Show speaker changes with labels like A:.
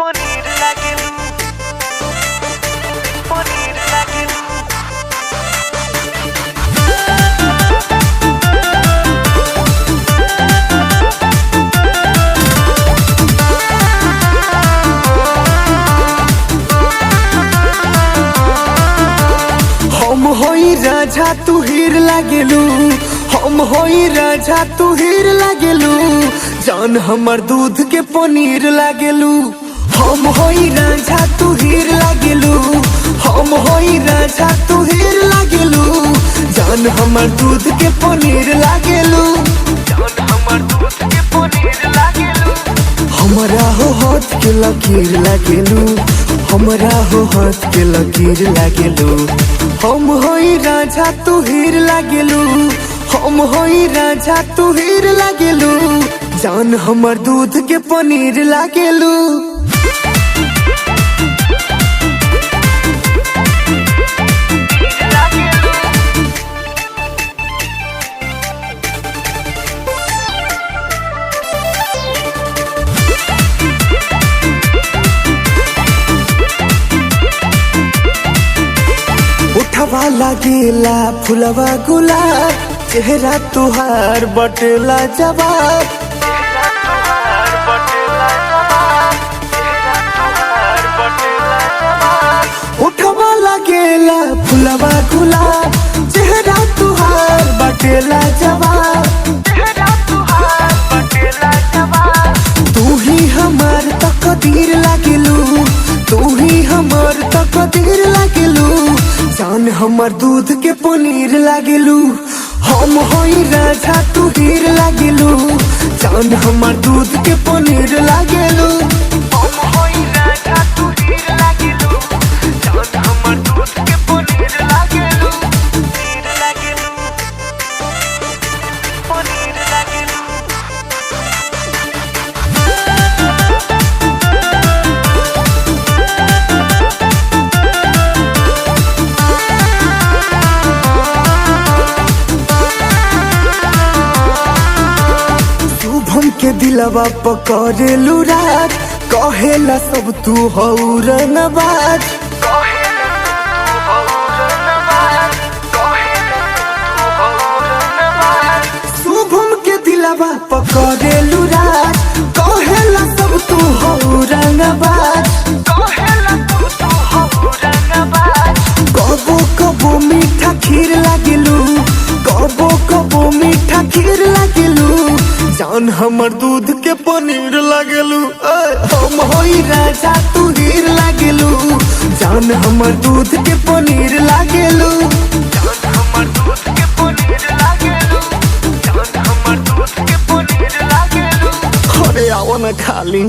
A: पनीर लागेलू, पनीर लागेलू।
B: हम होई राजा तू हीर लागेलू, हम होई राजा तू हीर लागेलू, जान हमर दूध के पनीर लागेलू। हम होई राजा तू हीर लागेलू, हम होई राजा तू हीर लागेलू, जान हमर दूध के पनीर लागेलू।
A: जान हमर दूध के पनीर लागेलू।
B: हमरा हो हाथ के लकीर लागेलू, हमरा हो हाथ के लकीर लागेलू। हम होई राजा तू हीर लागेलू, हम होई राजा तू हीर लागेलू, जान हमर दूध के पनीर लागेलू।
A: लागेलू।
B: उठवा लागेला फुलवा गुलाब, चेहरा तुहार बटेला जवाब।
A: चेहरा तुहार बटेला जवाब, चेहरा तुहार बटेला जवाब।
B: उठवा लागेला फुलवा गुलाब, चेहरा तुहार बटेला जवाब।
A: चेहरा तुहार बटेला जवाब।
B: तू ही हमार तकदीर लागेलू, तू ही हमार तकदीर लागेलू, जान हमर दूध के पनीर लागेलू। हम होई राजा तू हीर लागेलू, जान हमर दूध के पनीर लागेलू।
A: हम होई राजा तू हीर लागेलू, जान हमर दूध के पनीर लागेलू। पनीर लागेलू, पनीर लागेलू।
B: शुभम के दिलवा पकड़ेलू रात, कहेला सब तू हौ रंगबाज।
A: कहेला तू हौ रंगबाज, कहेला तू हौ रंगबाज।
B: शुभम के दिलवा पकड़ेलू रात, कहेला सब तू हौ रंगबाज।
A: कहेला तू हौ रंगबाज।
B: कबो कबो मीठा खीर लागेलू, कबो कबो मीठा खीर लागेलू, जान हमर दूध के पनीर लागेलू। हम होई राजा तू हीर लागेलू, जान हमर दूध के पनीर लागेलू।
A: जान हमर दूध के पनीर लागेलू, जान हमर दूध के पनीर लागेलू।
B: अरे आओ न खाली।